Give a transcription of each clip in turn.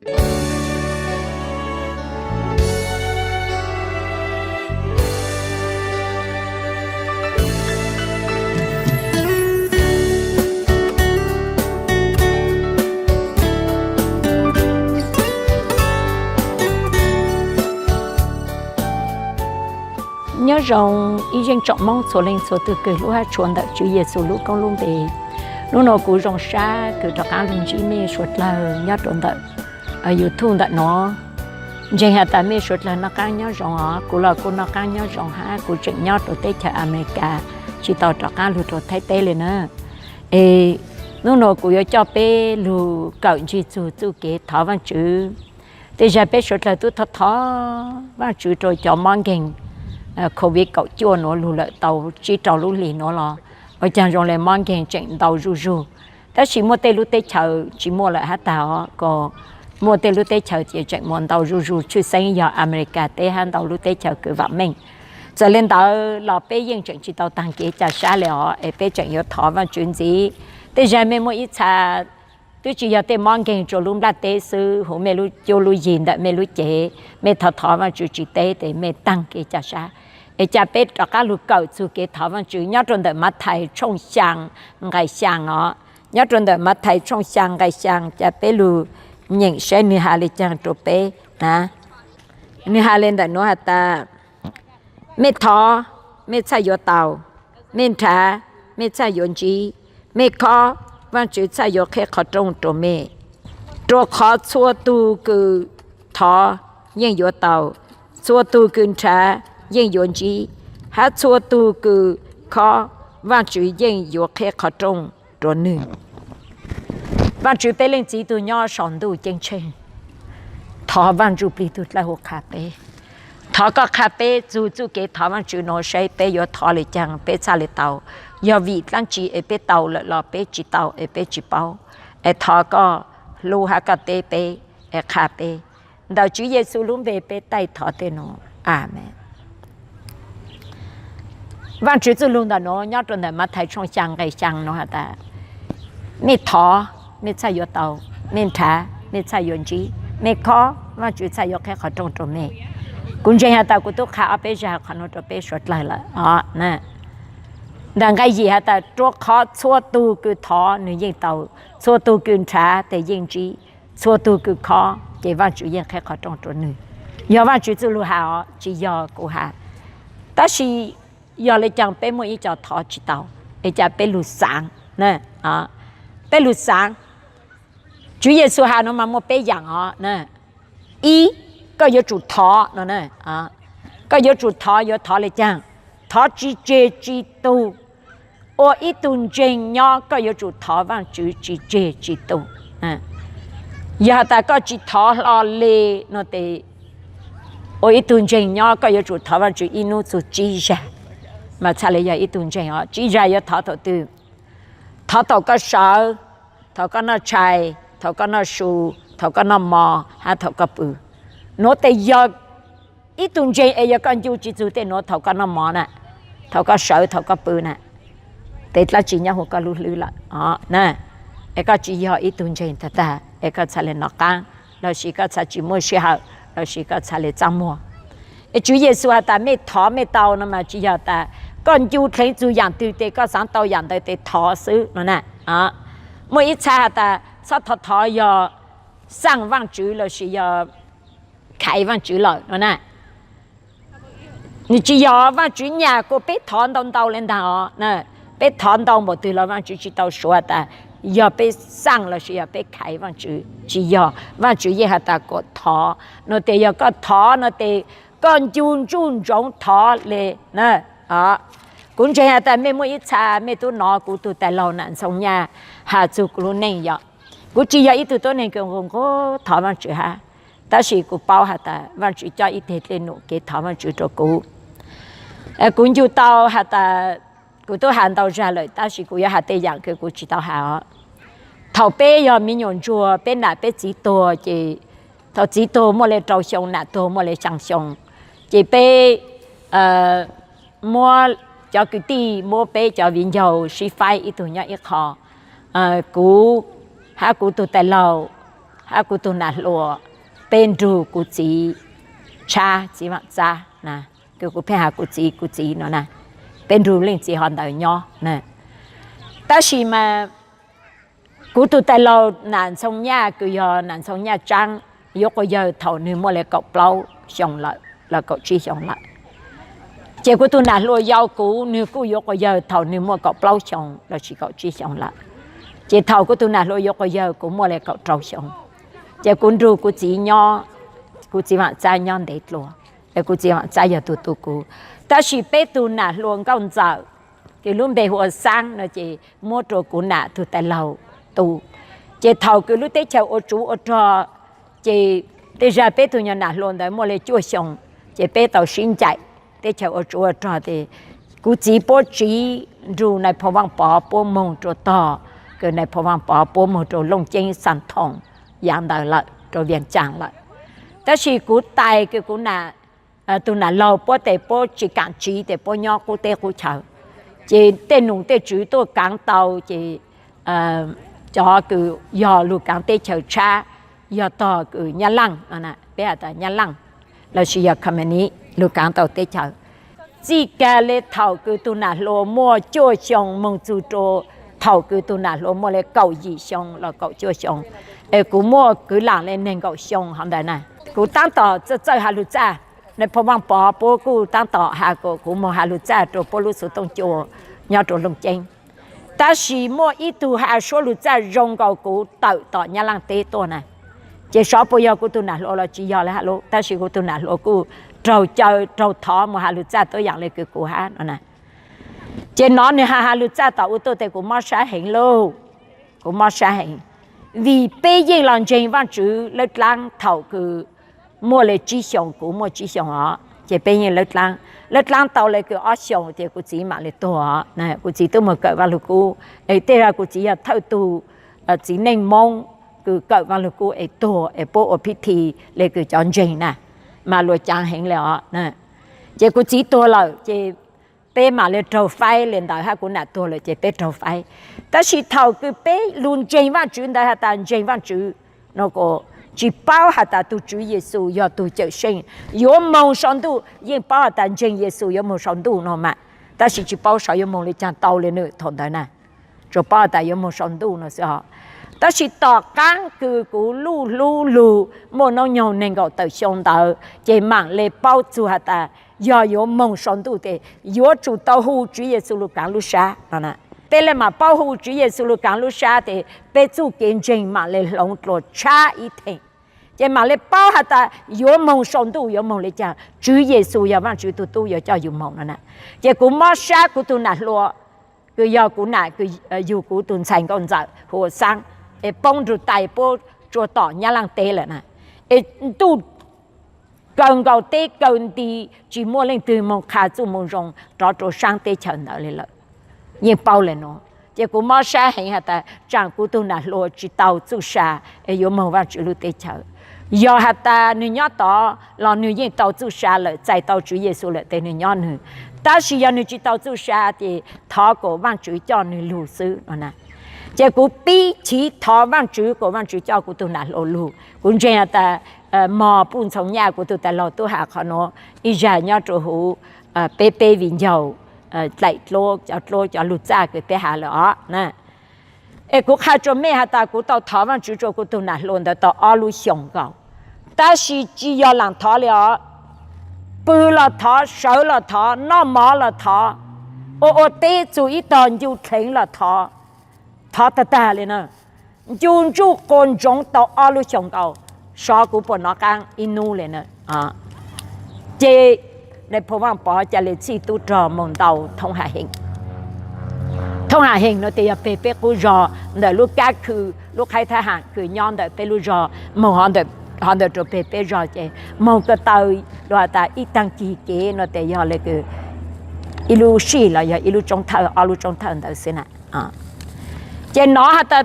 Nyob zoo ib zeej tsoom Hmoob txhua leej txhua tug kws hlub hab tshua ntawm Tswv Yexus lub koob lub npe. Hnub no kuv zoo sab kws rov qaab lug ntsib mej suav dlawg nyob rua ntawm YouTube ntawm nuav. Ntseeg has tas mej suav dlawg noj qaab nyob zoo os, kuv los kuj noj qaab nyob zoo hab kuv tseem nyob rua teb chaws Amelikas, tsi tau rov qaab lug rua Thaib teb le na. Es hnub no kuv yuav coj peb lug kawm ntsig txug txuj kev thov Vaajtswv. Tej zag peb suav dlawg tub thov thov Vaajtswv rua cov mob nkeeg COVID kaum cuaj nuav lug lawm tau tsib rau lub hlis nuav los ua caag zoo le mob nkeeg tseem ntau zuj zug. Tab sis muaj tej lub teb chaws tsi muaj lawm hab tag os, kuas muaj tej lub teb chaws ces tseem muaj ntau zuj zug, tshwj xeeb yog Amelikas teb hab ntau lub teb chaws kws vaam meej. Txawm le ntawd los peb yeej tseem tsi tau taag kev ca sab le os, es peb tseem yuav thov Vaajtswv ntxiv. Tej zag mej muaj ib txha twb tsi yog tej mob nkeeg rua lub nplaj teb xwb, huv mej lub cuab lub yig ntawm mej lub cev, mej thov thov Vaajtswv tsi teb tes mej taag kev ca sab. Es ca peb rov qaab lug kawm txug kev thov Vaajtswv nyob rua ntawm Mathais tshooj xyaa nqai xyaa os. Nyob rua ntawm Mathais tshooj xyaa nqai xyaa, ca peb lug nyeem saib nwg has le caag rua peb na. Nwg has le ntawm nuav has tas, mej thov, mej txhaj yuav tau, mej nrhav, mej txhaj yuav ntsib, mej khob, Vaajtswv txhaj yuav qheb qhov rooj rua mej. Rua qhov txhua tug kws thov yeej yuav tau, txhua tug kws nrhav yeej yuav ntsib, hab txhua tug kws khob, Vaajtswv yeej yuav qheb qhov rooj rua nwg. Vaajtswv peb Leej Txiv tug nyob sau ntuj ceeb tsheej, thov Vaaj Ntsuj Plig tug dlawb huv qha peb. Thov koj qha peb txug txuj kev thov Vaajtswv nuav saib peb yuav thov le caag peb txhaj le tau. Yog vim dlaab tsi es peb tau lawm los peb tsi tau es peb tsi paub. Es thov koj hlub hab koj teb peb, es qha peb. Ntawm Tswv Yexus lub npe peb taij thov tej nuav, Amees. Vaajtswv txuj lug ntawm nuav nyob rua ntawm Mathais tshooj xyaa nqai xyaa nuav has tas, mej thov, mej txhaj yuav tau, mej nrhav, mej txhaj yuav ntsib, mej khob, Vaajtswv txhaj yuav qheb qhov rooj rua mej. Kuv ntseeg has tas kuv tub qha ob peb zag qhov nuav rua peb suav dlawg lawm os. Ntawm nqai yim has tas, rua qhov txhua tug kws thov nwg yeej tau, txhua tug kws nrhav tes yeej ntsib, txhua tug kws khob ces Vaajtswv yeej qheb qhov rooj rua nwg. Yog Vaajtswv txuj lug has os, tsi yog kuv has. Tab sis yog le caag peb muaj ib co thov tsi tau, es ca peb lug xaav, peb lug xaav. Tswv Yexus has nuav mas muaj peb yaam os. Ib, koj yuav tsum thov no, koj yuav tsum thov, yuav thov le caag? Thov tsi tseg tsi tug. Ua ib tug ntseeg nyob koj yuav tsum thov Vaajtswv tsi tseg tsi tug. Yog has tas koj tsi thov hlo le no tes, ua ib tug ntseeg nyob koj yuav tsum thov Vaajtswv ib nub txug tsib zag, mas txhaj le yog ib tug ntseeg os. Tsib zag yuav thov thaum twg? Thov thaum koj sawv, thaum koj noj tshais, thaum koj noj su, thaum koj noj mov hab thaum koj pw. Nuav tes yog ib tug ntseeg es yog koj ncu tsi txug tej nuav thaum koj noj mov na, thaum koj sawv, thaum koj pw na, tes dlaab tsi nyob huv koj lub hlwb lawm os na? Es koj tsi yog ib tug ntseeg tag tag es koj txhaj le nov qaab, lossis koj txhaj tsi muaj sij hawm, lossis koj txhaj le txaj muag. Es Tswv Yexus has tas mej thov mej tau no mas tsi yog tas koj ncu dleev txug yaam twg tes koj xaav tau yaam ntawd tes thov xwb no na. Muaj ib txha has tas txhob thov thov yog xaaj Vaajtswv lossis yog khaiv Vaajtswv lawm no na. Nws tsi yog, Vaajtswv nyam kuas peb thov ntau ntau le ntaag os. Peb thov ntau npaum twg los Vaajtswv tsi tau suav tas yog peb xaaj lossis yog peb khaiv Vaajtswv, tsi yog. Vaajtswv yeej has tas kuas thov no tes yog koj thov no tes koj ncu ntsuj ntsoov thov le na. Kuv ntseeg has tas mej muaj ib txha mej tub nov kuv tug tais laug Nam Ntxhoo Nyaj has txug kuv lub neej yom. Kuv tsi yog ib tug tuab neeg kws nqua nqua thov Vaajtswv hab, tab sis kuv paub has tas Vaajtswv coj ib teg dlej num kev thov Vaajtswv rua kuv. Kuv ncu tau has tas, kuv tub has ntau zag lawm tab sis kuv yuav has tej yaam kws kuv tsi tau has os. Thaum peb yog me nyuam ntsuag, peb nam peb txiv tuag ces, thaum txiv tuag muaj le rau xyoo, nam tuag muaj le xyaa xyoo, ces peb muab, cov kwv tij muab peb cov viv ncaus sib faib ib tug nyob ib qho. Kuv hab kuv tug tais laug hab kuv tug nam hluas, peb nrug kuv txiv tshab, txiv Vaam Txab na, kws kuv pheej has kuv txiv kuv txiv no na, peb nrug leej txiv hov ntawd nyob na. Tab sis mas kuv tug tais laug Nam Ntxhoo Nyaj kws yog Nam Ntxhoo Nyaj Tsaab yuav quas yawg thaum nwg muaj le kaum plaub xyoo lawm los kaum tsib xyoo lawm. Ces kuv tug nam hluas yau kuv nwg kuj yuav quas yawg thaum nwg muaj kaum plaub xyoo lossis kaum tsib xyoo lawm. Ces thaum kuv tug nam hluas yuav quas yawg kuv muaj le kaum rau xyoo. Ces kuv nrug kuv txiv nyob, kuv txiv Vaam Txab nyob ntev dlua, es kuv txiv Vaam Txab yog tug tu kuv. Tab sis peb tug nam hluas nkauj ntxawm, kws lub npe hu ua Xaab no ces muab rua kuv nam tug tais laug tu. Ces thaum kws lub teb chaws ua tsuv ua rog, ces tej zag peb tug nyuas nam hluas ntawd muaj le cuaj xyoo, ces peb tau sib ncaim teb chaws ua tsuv ua rog tes kuv txiv puab tsiv nrug nais phoo Vaaj Pov puab moog rua tog, kws nais phoo Vaaj Pov puab moog rua Looj Ceeb, Xas Thoom, yaav ntawd lawm rua Vias Caas lawm. Tab sis kuv tais kws kuv nam, tug nam laug puab tes puab tsi kaam tsiv tes puab nyob qub teb qub chaw. Ces tej num tej tswv tuaj kaav tau ces cov kws yog lug kaav teb chaws tshab, yog tog kws Nyab Laaj, peb has tas Nyab Laaj, lossis yog Khmer lug kaav tau teb chaws. Txij kag le thaum kws tug nam hluas muaj cuaj xyoo moog txug rua thaum kws tug nam hluas muaj le kaum yim xyoo los kaum cuaj xyoo, es kuv muaj kwv laam le neeg nkaum xyoo hov ntawd na. Kuv taab tom txawj txawj has lug txaj, nais phoo Vaaj Pov puab kuj taab tom has kom kuv moog has lug txaj rua puab lub xuv tooj cua nyob rua Looj Ceeb. Tab sis muaj ib tug has suab lug txaj zoo nkaus kuv tawm tom Nyab Laaj teb tuaj na. Ces xyov puas yog kuv tug nam hluas los tsi yog le hab lub, tab sis kuv tug nam hluas kuj raug caw raug thov moog has lug txaj tuab yaam le kws kuv hab no na. Ces nov nwg has has lug txaj tom ua tuaj tes kuv mob sab heev lauj, kuv mob sab heev. Vim peb yeej los ntseeg Vaajtswv lawb dlaab thaum kws muaj le tsib xyoos, kuv muaj tsib xyoos os, ces peb yeej lawb dlaab, lawb dlaab tau le kws ob xyoos ces kuv txiv maam le tuag os. Kuv txiv twb moog kawm Vaaj Lug Kub, es tej zag kuv txiv yog thawj tug txiv neej Moob kws kawm Vaaj Lug Kub es tuag es puab ua phib thi le kws cov ntseeg na, mas luas caav heev le os. Ces kuv txiv tuag lawm ces peb maam le raug faib le ntawd hab, kuv nam tuag lawm ces peb raug faib. Tab sis thaum kws peb lug ntseeg Vaajtswv ntawd has tas ntseeg Vaajtswv no kuj tsi paub has tas tug Tswv Yexus yog tug cawm seej yuav moog sau ntuj, yeej paub has tas ntseeg Yexus yuav moog sau ntuj no mas, tab sis tsi paub sau yuav moog le caag tau le nwg thaum ntawd na, tsuas paub has tas yuav moog sau ntuj no xwb os. Tab sis tom qaab kws kuv luj hlub lug muaj noob nyoog neeg nkaum tawm xyoo ntawd ces maam le paub txug has tas yog yuav moog sau ntuj tes yuav tsum tau hu Tswv Yexus lug kaav lub sab no. Peb le maam paub hu Tswv Yexus lug kaav lub sab tes peb txuj kev ntseeg maam le hloov dlua tshab ib theem. Ces maam le paub has tas yuav moog sau ntuj yuav moog le caag, Tswv Yexus yog Vaajtswv tug tub yuav coj yug moog no na. Ces kuv mob sab kuv tug nam hluas, kws yog kuv nam, yug kuv tug ntxhais nkauj ntxawm hu ua Xaab, es poob nrug tais puab tsua tom Nyab Laaj teb lawm na. Es ntuj kaw nkaus teb kaw nti, tsi muaj leej twg moog qha txuj moo zoo rov rua saab teb chaws ntawd le lawm. Yeej paub le nuav, ces kuv mob sab heev has tas tsaam kuv tug nam hluas tsi tau txuj sa es yuav moog Vaajtswv lub teb chaws. Yog has tas nwg nyob tod los nwg yeej tau txuj sa lawm, txais tau Tswv Yexus lawm tes nwg nyob nwg. Tab sis yog nwg tsi tau txuj sa ces thov kom Vaajtswv coj nwg lug xwb no na. Ces kuv pib chiv thov Vaajtswv kom Vaajtswv coj kuv tug nam hluas lug. Kuv ntseeg has tas mog Puj Ntxhoo Nyaj, kuv tug tais laug tub has qhov nuav, ib zag nyob rua huv peb peb viv ncaus dlaim dluab cov dluab cov lug txaj kws peb has lawm os na. Es kuv qha rua mej has tas kuv tau thov Vaajtswv rua kuv tug nam hluas ntawd tau ob lub xyoos nkaus, tab sis tsi yog laam thov le os. Pw los thov, sawv los thov, noj mov los thov, ua ua teb txug ib tog ncu dheev los thov, thov tag tag le na. Ncu ntsuj quas ntsoov tau ob lub xyoos nkaus, xyov kuv puas nov qaab ib nub le na. Ces nais phoo Vaaj Pov ca le txhij tub rog moog ntaus Thoob Has Hees. Thoob Has Hees no tes yog peg peb qub zog ntawm lub kab khw, lub qhaib thab ham khw nyob ntawm peb lub zog, moog hov ntawm rua peg peb zog ces moog ko taw lug has tas ib taag kig kev no tes yog le kws ib lub sij los yog ib lub tsoob thawj, ob lub tsoob thawj ntawd xwb na. Ces nov has tas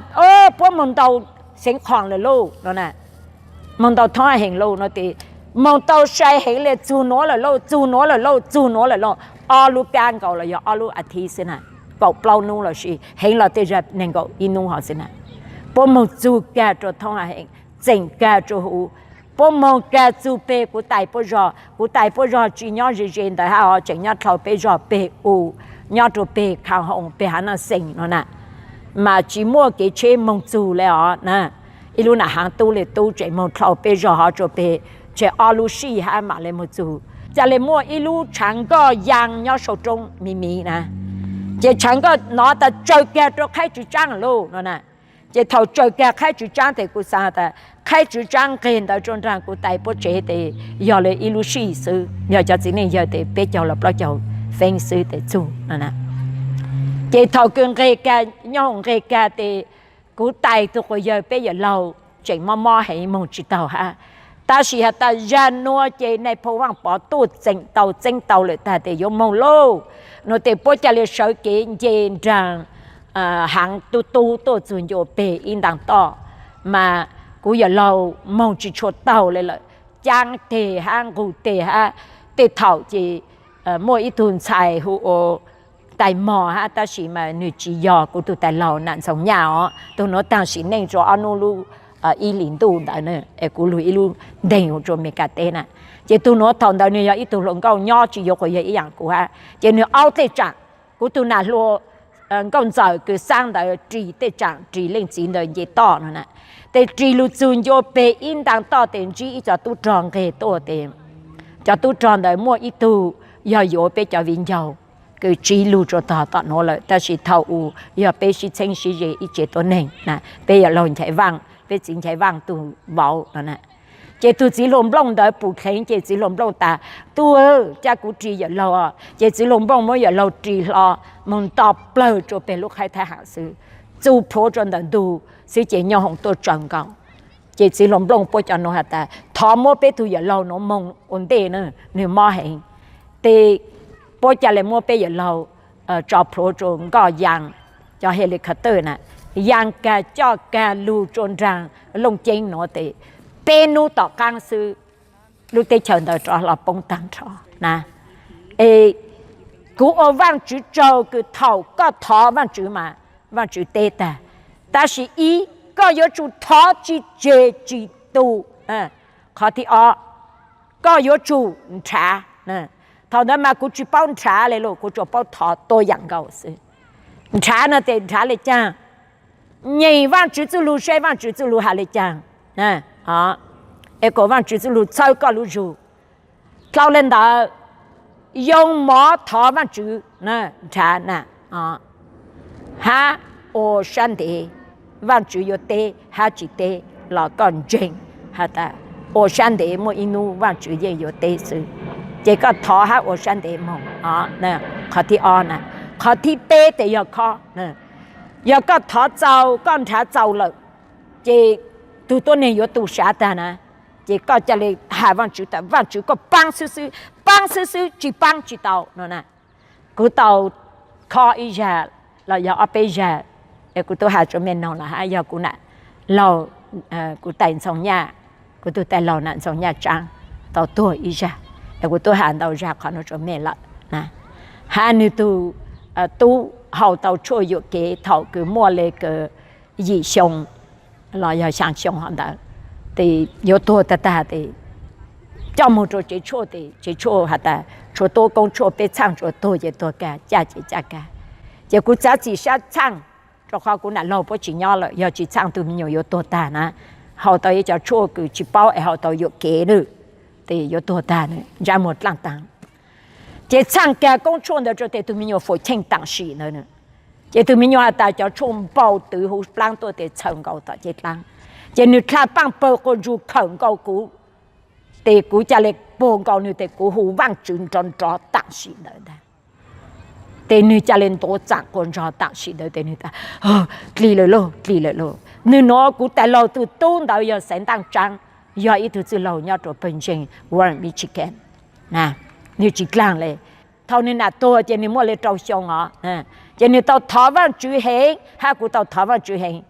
puab moog ntaus Xeev Khoom lawm lauj no, moog ntaus Thoob Has Hees lauj no tes moog tau sai heev le, txug nuav lawm lauj, txug nuav lawm lauj, txug nuav lawm lauj, ob lub kab nkaus los yog ob lub a thiv xwb na, kaum plaub nub lossis heev los tej zag neeg nkaum ib nub hov xwb na. Puab moog txug kag rua Thoob Has Hees, txeem kag rua huv. Puab moog kag txug peg kuv tais puab zog, kuv tais puab zog tsi nyob ze ze ntawd hab os, tseem nyob dlhau peb zog peg u, nyob rua peg Kha Hoos peg Hav Naj Xees no na, mas tsi muaj kev tsheb moog txug le os na. Ib lub nam haav tub le tub tseem moog dlhau peb zog hov rua peg, tseg ob lub sij hab mam le moog txug. Ca le muaj ib lub tshaav nkoj yaa nyob sau roob miv miv na, ces tshaav nkoj nov tas tsaws kag rua qhaib tswv tsaab lawm no na. Ces thaum tsaws kag qhaib tswv tsaab tes kuv xaav tas qhaib tswv tsaab nqeg ntawd rua nraag kuv tais puab tsev tes yog le ib lub sij xwb, yog cov txiv neej yawg tes peb caug los plaub caug feeb xwb tes txug no na. Ces thaum kws nqeg kag, nyob hoom nqeg kag tes kuv tais tug quas yawg peb yawm laug tseem mob mob heev moog tsi taug hab. Tab sis has tas zag nuav ces Nais Phoo Vaaj Pov tuaj txeem tau txeeb tau lawm tag tes yuav moog lauj. Nuav tes puab ca le sawv kev nce nraag haav tub tub tuaj txug ncua peg ib ntaag toj, mas kuv yawm laug moog tsi tshua taug le lawm, caab teg hab nqug teg hab. Tej thaum ces muaj ib tug ntxhais hu ua Tais Mog hab, tab sis mas nwg tsi yog kuv tug tais laug Nam Ntxoog Nyaj os. Tug nuav taag sim neej rua ob nub lub ib hlis ntuj ntawd es kuv lug ib lub nteeg rua Amelikas teb na. Ces tug nuav thaum ntawd nwg yog ib tug hluas nkauj nyob tsi yuav quas yawg ib yaam kuv hab, ces nwg aub tej tsaam, kuv tug nam hluas nkauj ntxawm kws xaab ntawd ris tej tsaam ris leej txiv ntawd nce toj no na. Tes ris lug txug ncua peg ib ntaag toj tes ntsib ib co tub rog nqeg tuaj tes cov tub rog ntawd muaj ib tug yog yuav peb cov viv ncaus kws tsiv lug rua tog tom nuav lawm, tab sis thaum u yog peb sib txheeb sib ze ib tsev tuab neeg na, peb yawm laug Nchaiv Vaaj, peb txiv Nchaiv Vaaj tug vauv no na. Ces tug txiv hluas nplooj ntawd pum dheev ces txiv hluas nplooj tas, Tub, ca kuv ris yawm laug os. Ces txiv hluas nplooj muab yawm laug ris hlo moog nto plawg rua peg lub qhaib thab ham xwb, txug plhuav rua ntawm ntug xwb ces nyoob hoom tuaj tsaws nkaus. Ces txiv hluas nplooj puab cov nuav has tas, Thov muab peb tug yawm laug nuav moog ua ntej na, nwg mob heev. Tes puab ca le muab peb yawm laug tso plhuav rua nkoj yaa, cov helicopter na, yaa kag coj kag lug rua nraag Looj Ceeb nuav tes peb nub tom qaab xwb lub teb chaws ntawd rov hlo poob taag nrho na. Es kuv ua Vaajtswv tsaug kws thaum koj thov Vaajtswv mas Vaajtswv teb tag, tab sis ib, koj yuav tsum thov tsi tseg tsi tu. Qhov thib ob, koj yuav tsum nrhav. Thaum ntawd mas kuv tsi paub nrhav le lauj, kuv tsuas paub thov tua yaam nkaus xwb. Nrhav no tes nrhav le caag? Nyem Vaajtswv txuj lug saib Vaajtswv txuj lug has le caag, es kuas Vaajtswv txuj lug txhawb koj lub zug. Dlhau le ntawd, yoo mov thov Vaajtswv, nrhav na, hab ua sab ntev, Vaajtswv yuav teb hab tsi teb los koj ntseeg has tas ua sab ntev muaj ib nub Vaajtswv yeej yuav teb xwb. Ces koj thov hab ua sab ntev moog. Qhov thib ob na. Qhov thib peb tes yog khob. Yog koj thov txaus, koj nrhav txaus lawm, ces tug tuab neeg yuav tu sav tag na, ces koj ca le has Vaajtswv tas, Vaajtswv koj paab xwb xwb, paab xwb xwb, tsi paab tsi tau no na. Kuv tau khob ib zag los yog ob peb zag, es kuv tub has rua mej noog los hab yog kuv nam laug, kuv tais Ntxoog Nyaj, kuv tug tais laug Nam Ntxoog Nyaj Tsaab tau tuag ib zag, es kuv tub has ntau zag qhov nuav rua mej lawm. Hab nwg tug tub haus tau tshuaj yuam kev thaum kws muaj le kws yim xyoo los yog xyaa xyoo hov ntawd, tes yuav tuag tag tag tes coj moog rua tsev tshuaj tes tsev tshuaj has tas tshuav tuab koob tshuaj peb txhaaj tshuav tuag ces tuag kag, caj ces caj kag. Ces kuv txav txim sab txhaaj, rua qhov kuv nam laug puab tsi nyob lawm, yog tsi txhaaj tug me nyuam yuav tuag tag na. Haus tau ib co tshuaj kws tsi paub es haus tau yuam kev na, tes yuav tuag tag na, ntsab muag dlaaj taag. Ces txhaaj kag koob tshuaj ntawd rua tes tug me nyuam fuam cheej taam sim ntawd na. Ces tug me nyuam has tas cov tshuaj npau twv huv dlaab tuaj tes txhawm nkaus tom cev dlaab. Ces nwg dlha paaj pawg quas ntsug khawm nkaus kuv, tes kuv ca le puag nkaus nwg tes kuv hu Vaajtswv nrov nrov taam sim ntawd ntag. Tes nwg ca le ntuav txaam quas ntsug taam sim ntawd tes nwg tas, Dlig lawm lauj, dlig lawm lauj. Nwg nuav kuv tais laug tug tub ntawd yog Xaiv Ntaaj Tsaab, yog ib tug txwj laug nyob rua pawg ntseeg Warren, Michigan. Nwg tsi dlaag le. Thaum nwg nam tuag ces nwg muaj le rau xyoo os. Ces nwg tau thov Vaajtswv heev, hab kuv tau thov Vaajtswv heev.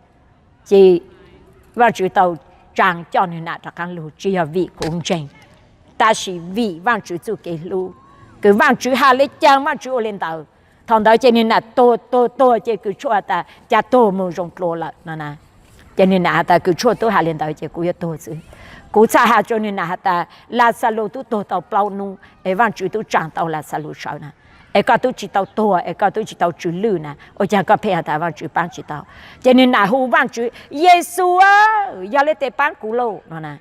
Ces Vaajtswv tau tsaa coj nwg nam rov qaab lug, tsi yog vim kuv ntseeg, tab sis vim Vaajtswv txuj kev hlub, kws Vaajtswv has le caag Vaajtswv ua le ntawd. Thaum ntawd ces nwg nam tuag tuag tuag ces kws tshuaj has tas ca tuag moog zoo dlua lawm no na. Ces nws nam has tas, kws tshuaj tub has li ntawd ces kuv yuav tuag xwb. Kuv txhaj has rua nws nam has tas, Laxalus tub tuag tau plaub nub es Vaajtswv tub tsaam tau Laxalus sawv na, es koj tub tsi tau tuag es koj tub tsi tau tsw lwj na, ua caag koj pheej has tas Vaajtswv paab tsi tau? Ces nws nam hu Vaajtswv, Yexus, yog le tes paab kuv lauj no na.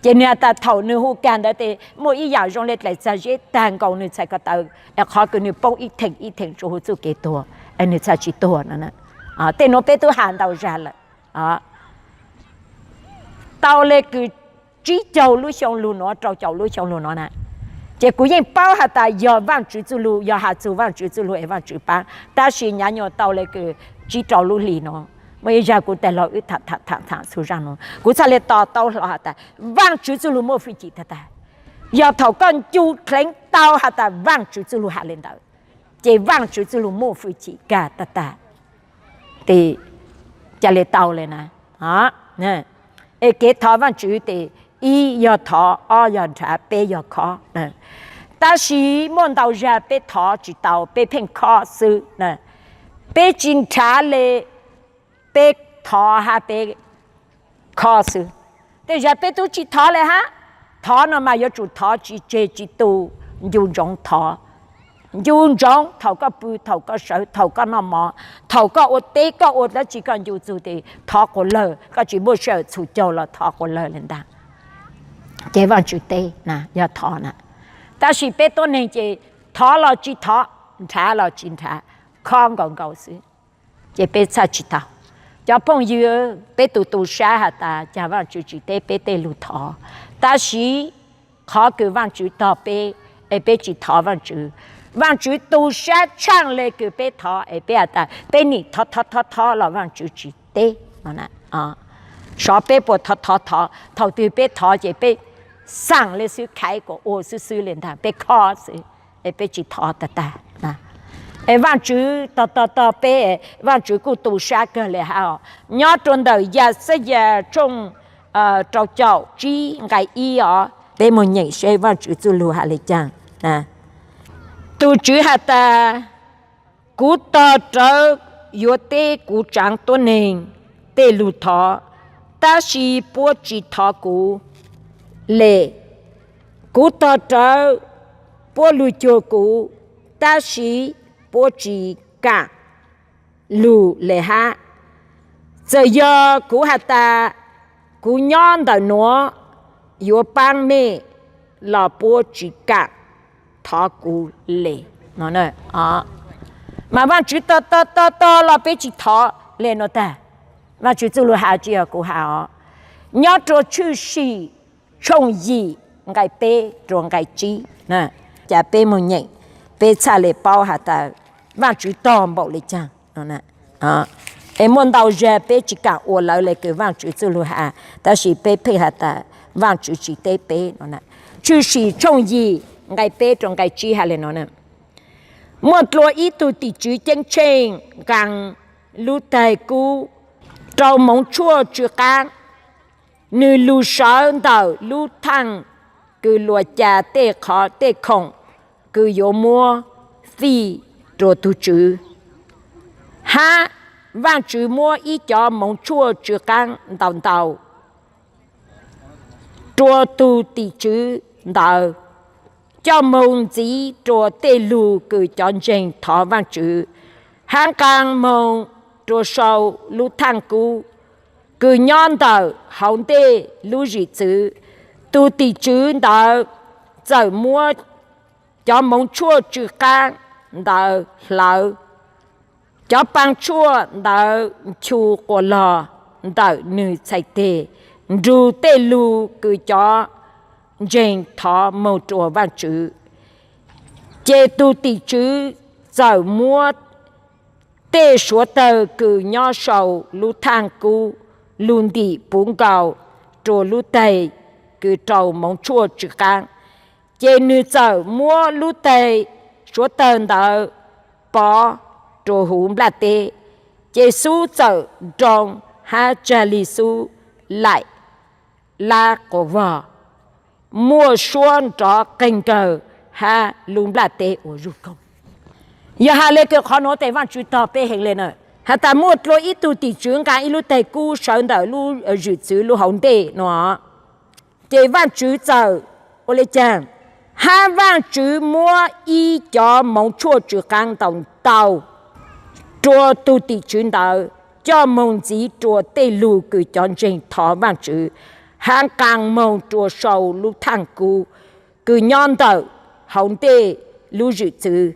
Ces nws has tas thaum nws hu kag ntawd tes muaj ib yaam zoo le dlaim txag zeb taag nkaus nws txhais ko taw, es qhov kws nws poob ib theem ib theem rua huv txuj kev tuag, es nws txhaj tsi tuag no. Tej nuav peb tub has ntau zag lawm. Tau le kws tsib caug lub xyoo lug nuav, rau caum lub xyoo lug nuav na, ces kuv yeej paub has tas yog Vaajtswv txuj lug, yog has txug Vaajtswv txuj lug es Vaajtswv paab. Tab sis nyav nyuas tau le kws tsib rau lub hlis nuav, muaj ib zag kuv tij laug wb tham tham tham txhua zaj nuav, kuv txhaj le to taub hlo has tas Vaajtswv txuj lug muaj fwj chim tag tag. Yog thaum koj ncu dleev tau has tas Vaajtswv txuj lug has le ntawd, ces Vaajtswv txuj lug muaj fwj chim kag tag tag. Tes ca le tau le na. Es kev thov Vaajtswv tes ib yog thov, ob yog nrhav, peb yog khob. Tab sis muaj ntau zag peb thov tsis tau, peb pheej khob xwb. Peb tsis nrhav le, peb thov hab peb khob xwb. Tej zag peb tub tsis thov le hab. Thov no mas yuav tsum thov tsis tseg tsis tu, ncu ntsoov thov. Ncu ntsoov thaum koj pw, thaum koj sawv, thaum koj noj mov, thaum koj ua teb, koj ua dlaab tsi koj ncu txug tes thov quas lawg, koj tsis muaj sij hawm txhum caug los thov quas lawg le ntag. Ces Vaajtswv teb na, yog thov na. Tab sis peb tuab neeg ces thov los tsis thov, nrhav los tsis nrhav, khob nkaus nkaus xwb. Ces peb txhaj tsis tau. Cov phooj ywg, peb tus tu sab has tas caag Vaajtswv tsis teb peb tej lug thov, tab sis qhov kws Vaajtswv tog peb es peb tsis thov Vaajtswv, Vaajtswv tu sab tshaaj le kws peb thov es peb has tas peb nim thov thov thov thov los Vaajtswv tsis teb. Xyov peb puas thov thov thov, thaum twg peb thov ces peb xaam le xwb, khaiv kuas ua xwb xwb le ntag, peb khob xwb, es peb tsis thov tag tag. Es Vaajtswv tog tog tog peb, Vaajtswv kuj tu sab kawg le hab os. Nyob rua ntawm Yaxayas tshooj rau caum tsib nqai ib os, peb moog nyeem seb Vaajtswv txuj lug has le caag. Tus Tswv has tas, kuv tog rawv yuav teb kuv tsaav tuab neeg tej lug thov, tab sis puab tsis thov kuv le. Kuv tog rawv puab lug cuag kuv, tab sis puab tsis kaam lug le hab. Txawm yog kuv has tas, kuv nyob ntawm nuav yuav paab mej los puab tsis kaam thov kuv le. Mas Vaajtswv tog tog tog tog los peb tsis thov le nuav tag. Vaajtswv txuj lug has tsi yog kuv has os. Nyob rua Tshwj Sim tshooj yim nqai peb rua nqai tsib, ca peb moog nyeem, peb txhaj le paub has tas Vaajtswv tog npaum le caag. Es muaj ntau zag peb tsis kaam ua lawv le kws Vaajtswv txuj lug has, tab sis peb pheej has tas Vaajtswv tsis teb peb no. Tshwj Sim tshooj yim nqai peb rua nqai tsib has le nuav, muaj dlua ib tug tim tswv ceeb tsheej nqaa lub taig kub rau moov tshuaj tsw qaab. Nwg lug sawv ntawm lub thaaj kws luas ca tej qhov tej khoom kws yuav muab fij rua tug Tswv, hab Vaajtswv muab ib cov moov tshuaj tsw qaab ntau ntau rua tug tim tswv ntawd, coj moog ntxiv rua tej lug kws cov ntseeg thov Vaajtswv, hab nqaa moog rua sau lub thaaj kub kws nyob ntawm hauv ntej lub zim txwv. Tug tim tswv ntawd txawm muab cov moov tshuaj tsw qaab ntawd hlawv, cov paa tshuaj ntawd nchu quas log ntawm nwg txhais teg nrug tej lug kws cov ntseeg thov moog rua Vaajtswv. Ces tug tim tswv txawm muab tej suav tawg kws nyob sau lub thaaj kub lug ntim puv nkaus rua lub taig kws rau moov tshuaj tsw qaab. Ces nwg txawm muab lub taig suav tawg ntawd pov rua huv nplaj teb, ces xub txawm nroo hab tsag li xub laim lab quas vog, muaj suab nrov qeeg kawg hab lub nplaj teb ua zuj kaug. Yog has le kws qhov nuav tes Vaajtswv tog peb heev le na. Has tas muaj dlua ib tug tim tswv nqa ib lub tais kub sawv ntawm lub zwm txwv lub hauv ntej no, ces Vaajtswv txawm ua le caag? Hab Vaajtswv muab ib cov moov tshuaj tsw qaab ntau ntau rua tug tim tswv ntawd, coj moog ntxiv rua tej lug kws cov ntseeg thov Vaajtswv, hab nqaa moog rua sau lub thaaj kub kws nyob ntawm hauv ntej lub zwm txwv.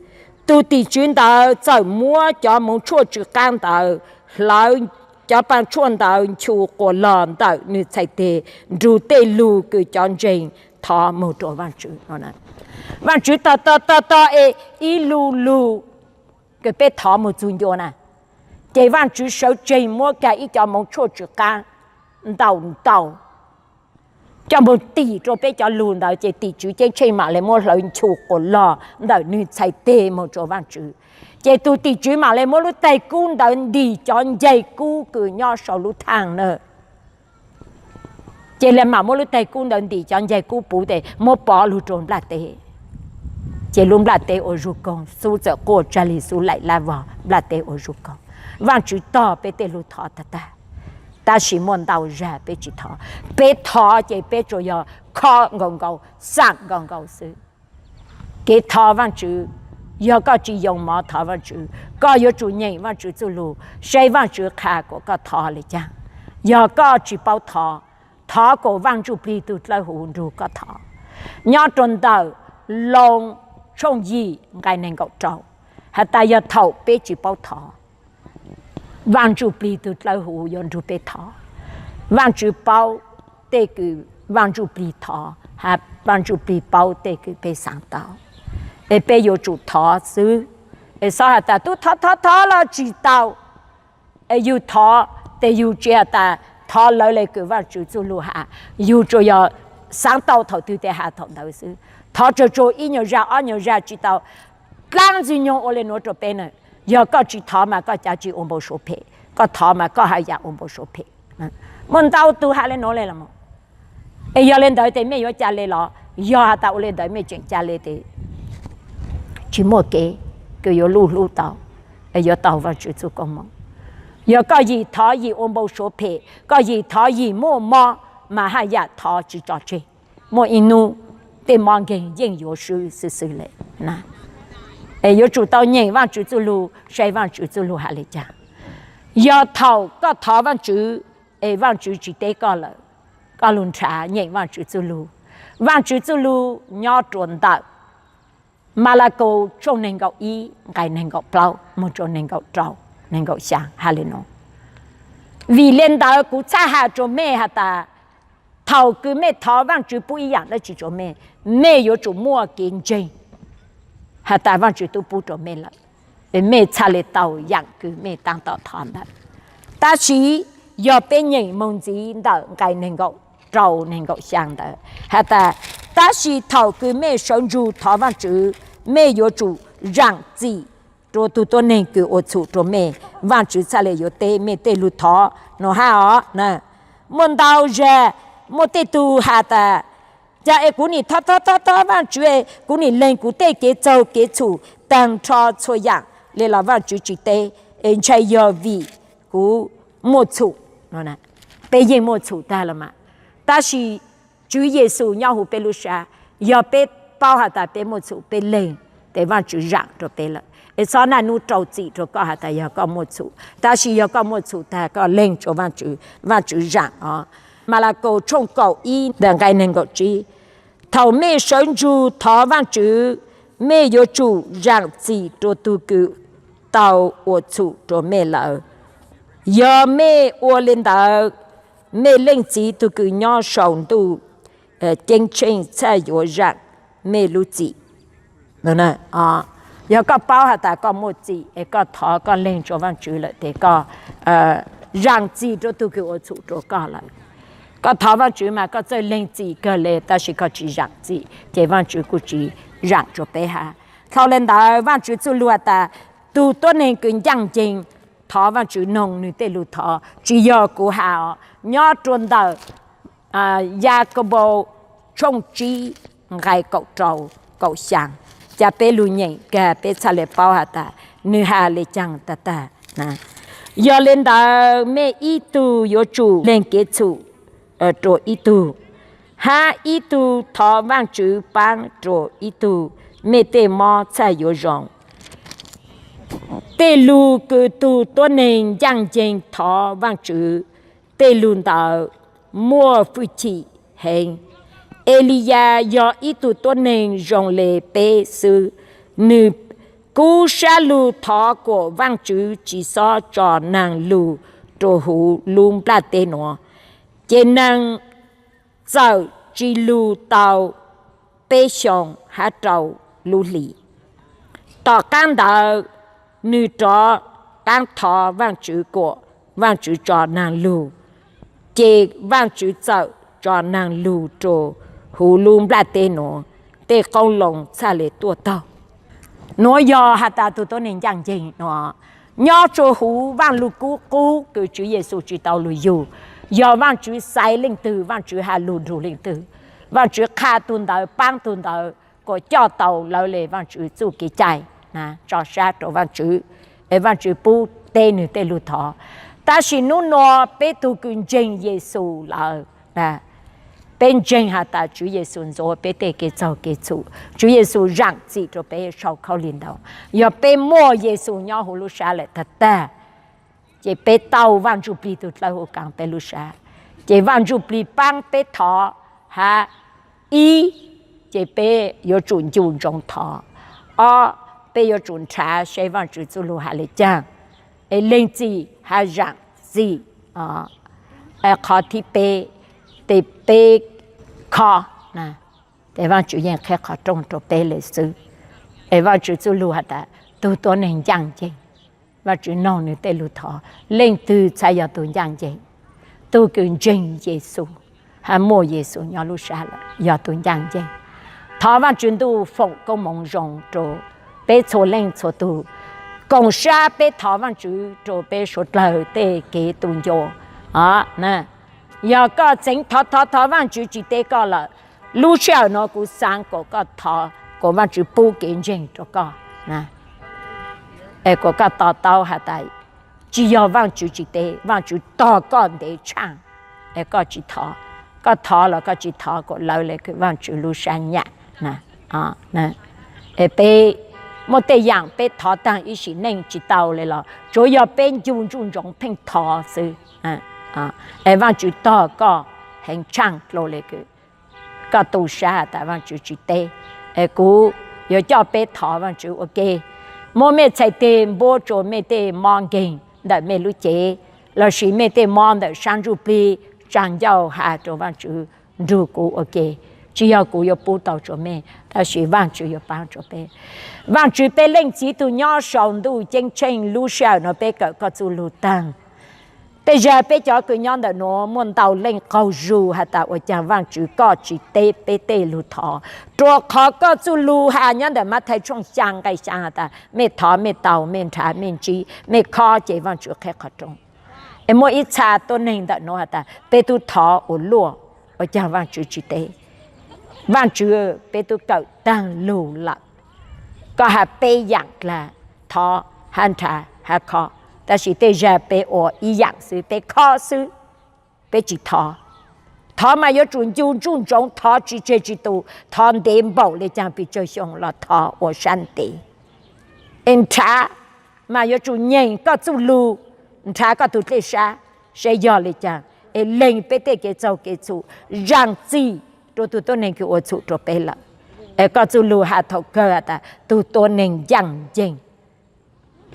Tug tim tswv ntawd txawm muab cov moov tshuaj tsw qaab ntawd hlawv cov paaj tshuaj ntawd nchu quas log ntawm nwg txhais teg nrug tej lug kws cov ntseeg thov moog rua Vaajtswv. Vaajtswv tog tog tog tog es ib lu lug kws peb thov moog txug ncua na, ces Vaajtswv sawv tseeg muab kag ib cov moov tshuaj tsw qaab ntau ntau coj moog tim rua peb cov lug ntawd, ces tim tswv ceeb tsheej maam le muab hlawv nchu quas log ntawm nwg txhais teg moog rua Vaajtswv. Ces tug tim tswv maam le muab lub tais kub ntawd ntim cov ncaig kub kws nyob sau lub thaaj na. Ces le maam muab lub tais kub ntawd ntim cov ncaig kub puv tes muab pov lug rua nplaj teb. Ces lub nplaj teb ua zug koog, xub txawm quaj tsag le xub laim lab vog, nplaj teb ua zug koog. Vaajtswv tog peb tej lug thov tag tag, tab sis muaj ntau zag peb tsi thov. Peb thov ces peb tsuas yog khob nkaus nkaus, xaam nkaus nkaus xwb. Kev thov Vaajtswv, yog koj tsi yoo mov thov Vaajtswv, koj yuav tsum nyeem Vaajtswv txuj lug, saib Vaajtswv qha kuas koj thov le caag. Yog koj tsi paub thov, thov kuas Vaaj Ntsuj Plig tug dlawb huv nrug koj thov. Nyob rua ntawm Loos tshooj yim nqai neeg nkaum rau, has tas yog thaum peb tsi paub thov, Vaaj Ntsuj Plig tug dlawb huv yuav nrug peb thov. Vaajtswv paub tej kws Vaaj Ntsuj Plig thov, has Vaaj Ntsuj Plig paub tej kws peb xaav tau. Es peb yuav tsum thov xwb. Es xob has tas tub thov thov thov los tsi tau. Es yug thov, tes yug tsi has tas thov lawv le kws Vaajtswv txuj lug has, yug tsuas yog xaav tau thaum twg tes has thaum ntawd xwb. Thov tsuag tsuag ib nyuas zag ob nyuas zag tsi tau dlaab ntxwg nyoog ua le nuav rua peb na. Yog koj tsi thov mas koj cav tsi ua npau suav phem, koj thov mas koj haj yam ua npau suav phem. Muaj ntau tug has le nuav le los. Es yog le ntawd tes mej yuav ca le los? Yog has tas ua le ntawd mej tseem ca le tes tsi muaj kev kws yuav luj hlub tau, yuav tau Vaajtswv txuj koob moov. Yog koj yim thov yim ua npau suav phem, koj yim thov yim muaj mob, mas haj yam thov tsi tso tseg. Muaj ib nub tej mob nkeeg yeej yuav swb xwb xwb le. Es yuav tsum tau nyeem Vaajtswv txuj lug, saib Vaajtswv txuj lug has le caag. Yog thaum koj thov Vaajtswv, es Vaajtswv tsi teb koj lawm, koj lug nrhav nyeem Vaajtswv txuj lug. Vaajtswv txuj lug nyob rua ntawm Malakaus tshooj neeg nkaum ib nqai neeg nkaum plaub moog rua neeg nkaum rau, neeg nkaum xyaa has le nuav. Vim le ntawd kuv txhaj has rua mej has tas, thaum kws mej thov Vaajtswv pub ib yaam dlaab tsi rua mej, mej yuav tsum muaj kev ntseeg has tas Vaajtswv tub pub rua mej lawm, mej txhaj le tau yaam kws mej taab tom thov ntawd. Tab sis yog peb nyeem moog ntxiv ntawm nqai neeg nkaum rau neeg nkaum xyaa ntawd has tas, tab sis thaum kws mej sawv ntsug thov Vaajtswv, mej yuav tsum zaam txim rua tug tuab neeg kws ua txhum rua mej, Vaajtswv txhaj le yuav teb mej tej lug thov nuav hab os. Muaj ntau zag, muaj tej tug has tas, ca es kuv nim thov thov thov thov Vaajtswv, kuv nim leeg kuv tej kev txaug kev txhum taag nrho txhua yaam le los Vaajtswv tsi teb, es ntshai yog vim kuv muaj txhum. Peb yeej muaj txhum tag los mas, tab sis Tswv Yexus nyob huv peb lub sab, yog peb paub has tas peb muaj txhum peb leeg, tes Vaajtswv zaam rua peb lawm. Es txhob naj nub rau txim rua koj has tas yog koj muaj txhum, tab sis yog koj muaj txhum tag koj leeg tsua Vaajtswv, Vaajtswv zaam os. Malakaus tshooj kaum ib ntawm nqai neeg nkaum tsib, thaum mej sawv ntsug thov Vaajtswv, mej yuav tsum zaam txim rua tug kws tau ua txhum rua mej lawm. Yog mej ua le ntawd, mej Leej Txiv tug kws nyob sau ntuj ceeb tsheej txhaj yuav zaam mej lub txim. Yog koj paub has tas koj muaj txim es koj thov koj leeg tsua Vaajtswv lawm tes koj zaam txim rua tug kws ua txhum rua koj lawm. Koj thov Vaajtswv mas koj txawj leeg txim kawg le tab sis koj tsi zaam txim ces Vaajtswv kuj tsi zaam tsua peb hab. Dlhau le ntawd Vaajtswv txuj lug has tas tug tuab neeg kws ncaaj nceeg thov Vaajtswv noog nwg tej lug thov, tsi yog kuv has os. Nyob rua ntawm Yakaunpaus tshooj tsib nqai kaum rau kaum xyaa, ca peb lug nyeem kag peb txhaj le paub has tas nwg has le caag tag tag. Yog le ntawd, mej ib tug yuav tsum lees kev txhum rua ib tug, hab ib tug thov Vaajtswv paab rua ib tug. Mej tej mob txhaj yuav zoo. Tej lug kws tug tuab neeg ncaaj nceeg thov Vaajtswv, tej lug ntawd muaj fwj chim heev. Eliyas yog ib tug tuab neeg zoo le peb xwb. Nwg kub sab lug thov kuas Vaajtswv tsi xob tso naag lug rua huv lub nplaj teb nuav, ces naag txawm tsi lug tau peb xyoo hab rau lub hlis. Tom qaab ntawd, nwg rov qaab thov Vaajtswv kuas Vaajtswv tso naag lug, ces Vaajtswv txawm tso naag lug rua huv lub nplaj teb nuav, tej qoob loo txhaj le tuaj taug. Nuav yog has tas tug tuab neeg ncaaj nceeg nuav nyob rua huv Vaaj Lug Kub Qub kws Tswv Yexus tsi tau lug yug. Yog Vaajtswv xaiv leej twg, Vaajtswv has lug nrug leej twg, Vaajtswv qha tug ntawd paab tug ntawd kuas coj tau lawv le Vaajtswv txuj kev cai, tso sab rua Vaajtswv, es Vaajtswv pub teb nwg tej lug thov. Tab sis nub nuav peb tug kws ntseeg Yexus lawm, peb ntseeg has tas Tswv Yexus ntxuav peb tej kev txaug kev txhum, Tswv Yexus zaam txim rua peb sau khaub lig ntaus. Yog peb muaj Yexus nyob huv lub sab lawm tag tag, ces peb tau Vaaj Ntsuj Plig tug dlawb huv kaam peb lub sab, ces Vaaj Ntsuj Plig paab peb thov hab ib, ces peb yuav tsum ncu ntsoov thov. Ob, peb yuav tsum nrhav seb Vaajtswv txuj lug has le caag, es lees txim hab zaam txim. Qhov thib peb, tes peb kho, tes Vaajtswv yeej qheb qhov rooj rua peb le xwb. Es Vaajtswv txuj lug has tas tug tuab neeg ncaaj nceeg, Vaajtswv noog nwg tej lug thov. Leej twg txhad yog tug ncaaj nceeg? Tug kws ntseeg Yexus hab muaj Yexus nyob lub sab lawm yog tug ncaaj nceeg. Thov Vaajtswv ntuj foom koob moov zoo rua peb txhua leej txhua tug. Koom sab peb thov Vaajtswv rua peb suav dlawg tej kev tu ncua. Yog koj txeev thov thov thov Vaajtswv tsi teb koj lawm, lub sij hawm nuav kuv xaav kuas koj thov kuas Vaajtswv pub kev ntseeg rua koj, kuas koj to taub has tas tsi yog Vaajtswv tsi teb, Vaajtswv tog koj ntev tshaaj, es koj tsi thov. Koj thov los koj tsi thov kuas lawv le kws Vaajtswv lub sab nyam. Es peb muaj tej yaam peb thov taag ib sim neej tsi tau le los tsuav yog peb ncu ntsoov pheej thov xwb, es Vaajtswv tog koj heev tshaaj dlua le kws koj tu sab has tas Vaajtswv tsi teb. Es kuv yuav coj peb thov Vaajtswv ua ke. Muab mej txhais teg npuab rua mej tej mob nkeeg ntawm mej lub cev, lossis mej tej mob ntawm sab ntsuj plig, tsaa ncauj has rua Vaajtswv nrug kuv ua ke. Tsi yog kuv yuav pub tau rua mej, tab sis Vaajtswv yuav paab rua peb. Vaajtswv peb Leej Txiv tug nyob sau ntuj ceeb tsheej, lub sij hawm nuav peb kawm koj txuj lug taag. Tej zag peb cov kws nyob ntawm nuav muaj ntau leej qaug zug has tas ua caag Vaajtswv koj tsi teb peb tej lug thov, rua qhov koj txuj lug has nyob ntawm Mathais tshooj xyaa nqai xyaa has tas mej thov mej tau, mej nrhav mej ntsib, mej khob ces Vaajtswv qheb qhov rooj. Es muaj ib txha tuab neeg ntawm nuav has tas peb tub thov ua luaj, ua caag Vaajtswv tsi teb? Vaajtswv, peb tub kawm taag lug lawm, koj has peb yaam dlaag, thov hab nrhav hab khob, tab sis tej zag peb ua ib yaam xwb, peb khob xwb, peb tsi thov. Thov mas yuav tsum ncu ntsoov, thov tsi tseg tsi tu, thov ntev npaum le caag pes tsawg xyoo los thov ua sab ntev. Es nrhav mas yuav tsum nyeem koj txuj lug, nrhav koj tug dlej sab, seb yog le caag, es lees peb tej kev txaug kev txhum, zaam txim rua tug tuab neeg kws ua txhum rua peb lawm. Es koj txuj lug has thaum kawg has tas tug tuab neeg ncaaj nceeg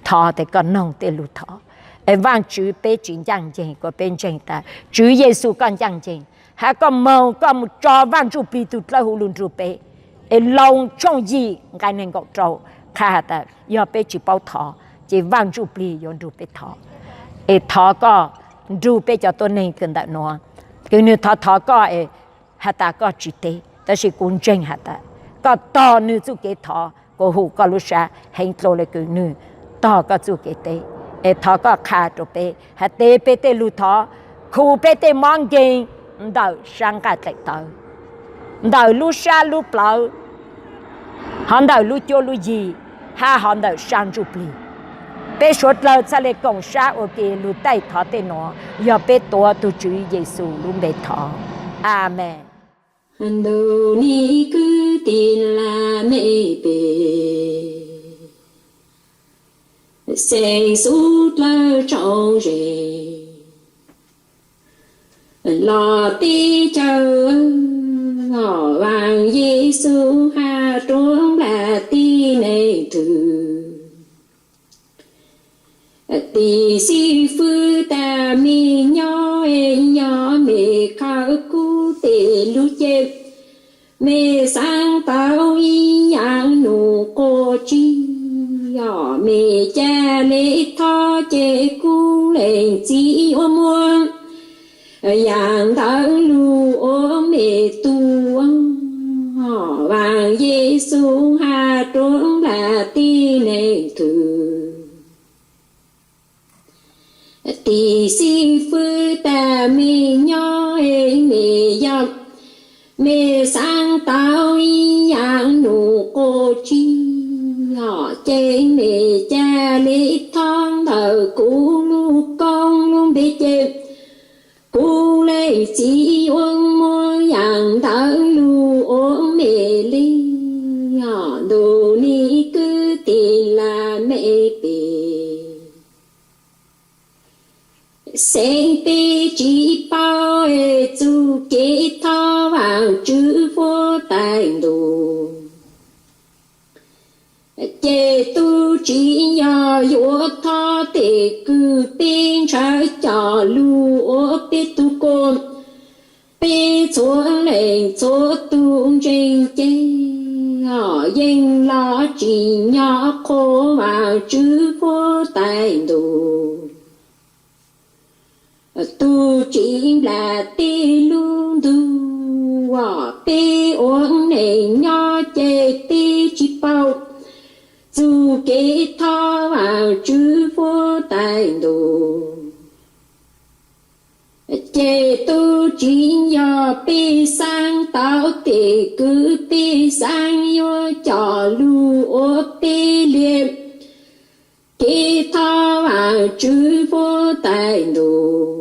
thov tes koj noog tej lug thov. Es Vaajtswv peb tsi ncaaj nceeg, kuas peb ntseeg tas Tswv Yexus koj ncaaj nceeg, hab koj moog koj mus tso Vaaj Ntsuj Plig tug dlawb huv lug nrug peb. Es Loos tshooj yim nqai neeg nkaum rau qha has tas yog peb tsi paub thov, ces Vaaj Ntsuj Plig yuav nrug peb thov. Es thov koj nrug peb cov tuab neeg kws ntawm nuav, kws nwg thov thov koj es has tas koj tsi teb, tab sis kuv ntseeg has tas koj tog nwg txuj kev thov, kuas hum koj lub sab heev dlua le kws nwg tog koj txuj kev teb. Es thov koj qha rua peb, has tes peb tej lug thov, khu peb tej mob nkeeg ntawm sab nqaj dlaim tawv, ntawm lub sab lub plawv, hov ntawm lub cuab lub yig, hab hov ntawm sab ntsuj plig. Peb suav dlawg txhaj le koom sab ua ke lug taij thov tej nuav, yog peb tuav tug Tswv Yexus lub npe thov, Amees. Ntuj nim kwv tij laj mej pem, xeev xub dlawg tsoom ze, los teb chaws, Vaaj Yexus has rua nplaj teb neeg twg. Tim xib fwb tas mej nyob es yog mej khawv kub tes lug ces mej xaav tau ib yaam num quas tsib, mej ca le thov ces kuv leej txiv yuav muab yaam ntawd lug ua mej tug. Vaaj Yexus has rua nplaj teb neeg twg. Tim xib fwb tas mej nyob es mej yog mej xaav tau ib yaam num quas tsib, ces mej ca le thov ntawm kuv lub koob lub npe ces kuv leej txiv yuav muab yaam ntawd lug ua mej le. Ntuj nim kwv tij laj mej pem, xeeb peb tsi paub txuj kev thov Vaajtswv huab tais ntuj. Ces tub tsi yog yuav thov tes kws peb ntshaw coj lug ua peb tug kuas, peb txhua leej txhua tug ntseeg ces yeej los tsim nyog qhuas Vaajtswv huab tais ntuj. Tub tsi nplaj teb lub ntuj, peb ua neej nyob ces peb tsi paub txuj kev thov Vaajtswv huab tais ntuj. Ces tub tsi yog peb xaav tau tes kws peb xaav yuav coj lug ua peb li kev thov Vaajtswv huab tais ntuj,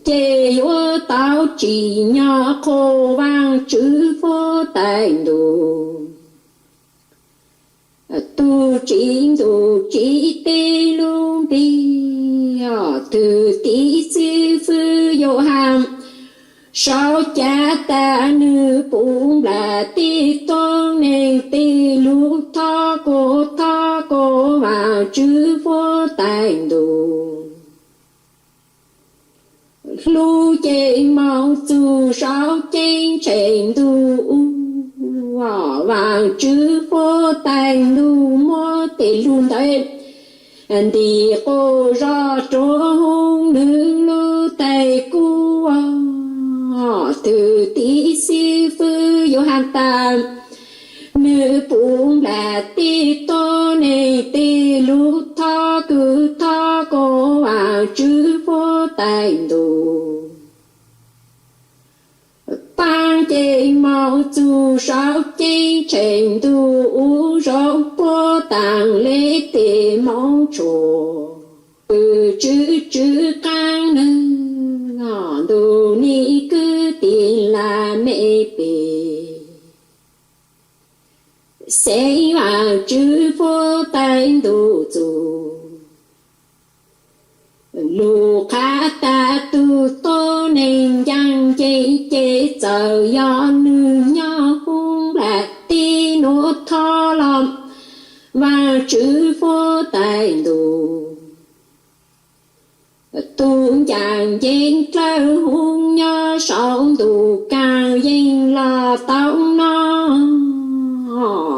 ces yuav tau tsim nyog qhuas Vaajtswv huab tais ntuj. Tub tsi ntuj tsi teb lub npe, twg tim xib fwb Yauhas sau ca tas nwg pum nplaj teb tuab neeg tej lug thov kuas thov kuas Vaajtswv huab tais ntuj. Hlub ces moog txug saum ceeb tsheej ntuj ub, Vaajtswv huab tais ntuj muab tej lug ntawd ntim quas zog rua hauv nwg lub tais kub. Twg tim xib fwb Yauhas tas nwg pum nplaj teb tuab neeg tej lug thov kws thov kuas Vaajtswv huab tais ntuj. Paab ces moog txug saum ceeb tsheej ntuj ub, zoo puab taag le tej moov tshua, pw tswv tswv qaab neeg, ntuj nim kwv tij laj mej pem, xeeb Vaajtswv huab tais ntuj txug. Lug qha tas tug tuab neeg ncaaj nceeg ces txawm yog nwg nyob hauv nplaj teb nuav thov los Vaajtswv huab tais ntuj. Tug ncaaj nceeg dlawb hum nyob saum ntuj kaaj yeej los tau nov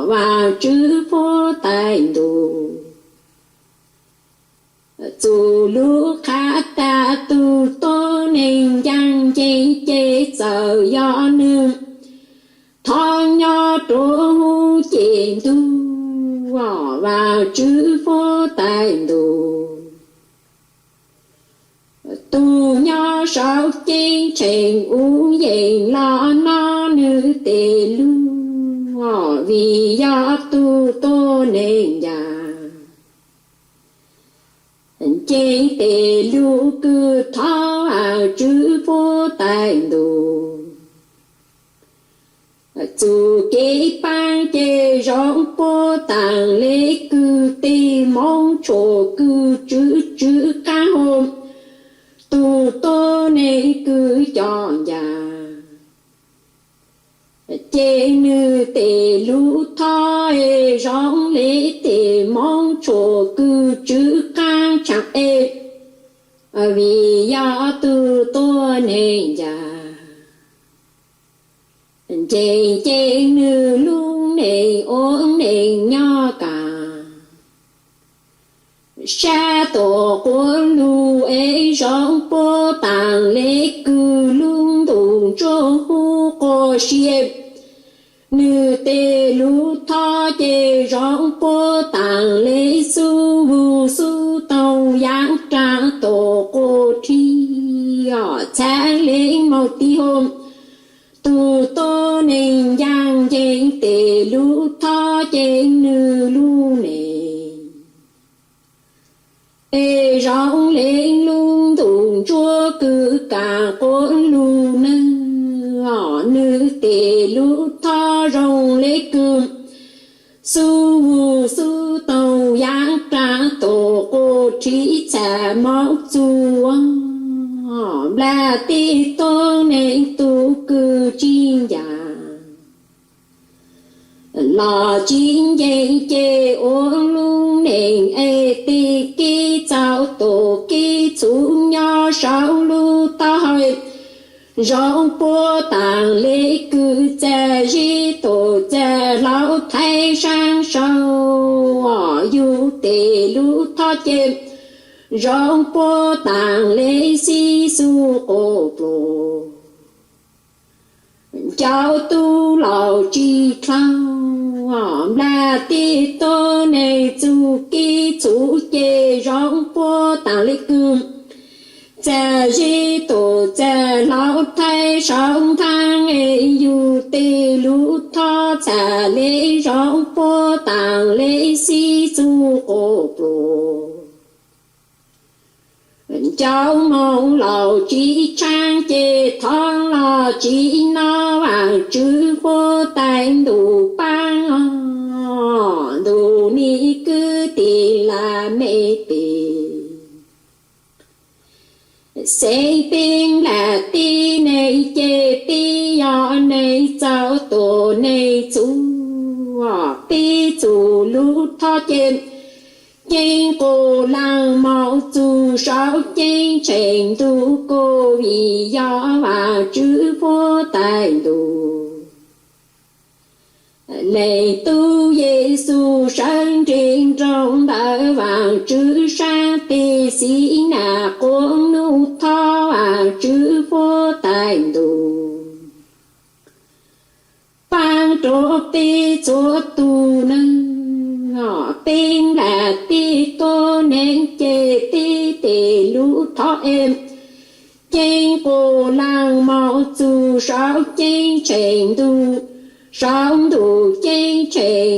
Vaajtswv huab tais ntuj. Txug lug qha tas tug tuab neeg ncaaj nceeg ces txawm yog nwg thov nyob rua hauv ceg ntug Vaajtswv huab tais ntuj. Tug nyob saum ceeb tsheej ub yeej los nov nwg tej lug, vim yog tug tuab neeg ncaaj Ncees tes lub kws thov Vajtswv puab tais ntus. Txuj kev paab ces zoo puab taag le kws tej moob tshua kws tswv tswv qaab hau, tug tuab neeg kws coj ncaag. Ces nwg tes lub thov es zoo le tej moob tshua kws tswv qaab tshaaj es, vim yog tug tuab neeg ncaag. Ncees ces nwg lub neej ua neej nyob kaam, sab tuam quav lug es zoo puab taag le kws lub ntuj ntsuab huv quas sia. Nwg tes lub thov ces zoo puab taag le xub vug xub toog yaav raag tuam quas rhib, txhad le moog tiv hum. Tug tuab neeg ncaaj ncees tes lub thov ces nwg lub neej es zoo le lub ntuj ntsuab kws kaam quav lug neeg. Nwg tes lub thov zoo le kws xub vug xub toog yaav raag tuam quas rhib txhad moog txug nplaj tej tuab neeg tug kws tsis ncaaj los tsis ncees ces ua lub neej es tej kev txaus tuag kev txhum nyob saum lub taub hau. Zoo puab taag le kws txaj zeb tuam txaj hlau thaib sab sau. Yug tes lub thov ces zoo puab taag le xib xub quas pluas. Cov tub laus tsis dlhau nplaj tej tuab neeg txuj kev txhum ces zoo puab taag le kws txaj zeb tuam txaj hlau thaib sau ntaag es yug tej lub thov txhad le zoo puab taag le xib xub quas pluas. Cov moog laus tsis tshaaj ces thov los tsis nov Vaajtswv puab tais ntus paab, ntus nim kwv tij lam me pem. Xeeb peb nplaj teb neeg ces peb yog neeg txaus tuag neeg txhum, peb txuj lub thov ces ceeb quas laag moog txug saum ceeb tsheej ntuj kuj vim yog Vaajtswv puab tais ntus. Leej tub Yexus sawv nrees nroos ntawm Vaajtswv saab teg, xib naj quav nuj thov Vaajtswv puab tais ntus. Paab rua peb txhua tug neeg, peb nplaj teb tuab neeg ces peb tes lub thov es ceeb quas laag moog txug saum ceeb tsheej ntuj, saum ntuj ceeb tsheej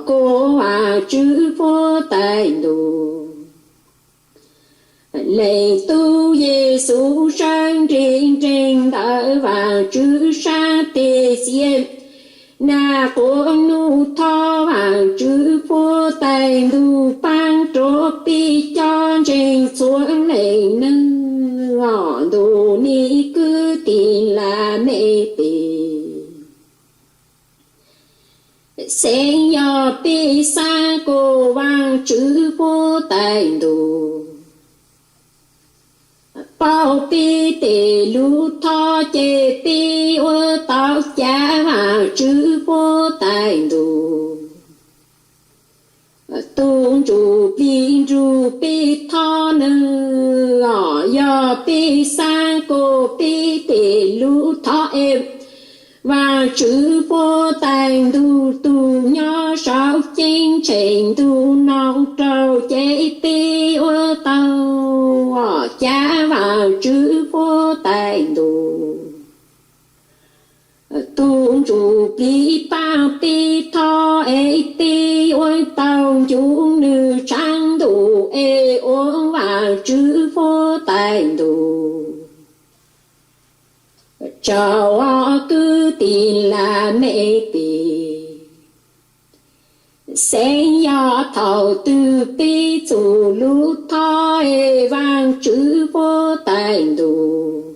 kuj Vaajtswv puab tais ntus. Leej tub Yexus sawv nrees nrees ntawm Vaajtswv saab teg, xib naj quav nuj thov Vaajtswv puab tais ntus. Paab rua peb cov ntseeg txhua leej neeg, ntus nim kwv tij lam me pem. Xeeb yog peb xaav kuas Vaajtswv puab tais ntus, paub peb tes lub thov ces peb ua tau cav Vaajtswv puab tais ntus. Tug ntsuj plig nrug peb thov neeg, yog peb xaav kuas peb tes lub thov es Vaajtswv puab tais ntus, tug nyob saum ceeb tsheej ntuj noog rau ces peb ua tau cav Vaajtswv puab tais ntus. Tug ntsuj plig paab peb thov es peb ua tau ncu nwg tshaav ntuj es ua Vaajtswv puab taag ntuj. Tsaug os kwv tij laj mej tij, xeeb yog thaum twg peb txuj lub thoj es Vaajtswv puab taag ntuj.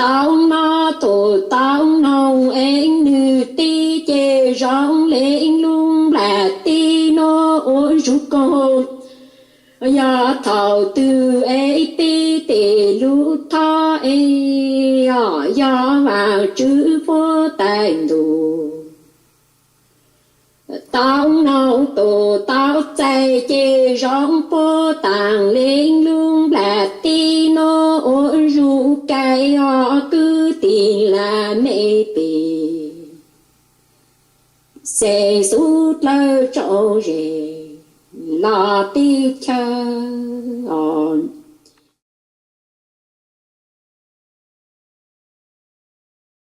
Tau nov tug tau noog es nwg tij ces zoo le lub nplaj teb nuav ua zug koog. Yog thaum twg es peb tej lub thoj es yog Vaajtswv puab taag ntuj. Tau noog tug tau txais ces zoo puab taag le lub nplaj teb nuav ua zug kais os kwv tij laj mej tij. Xeeb xub dlawg tsaug zes los teb chaws os.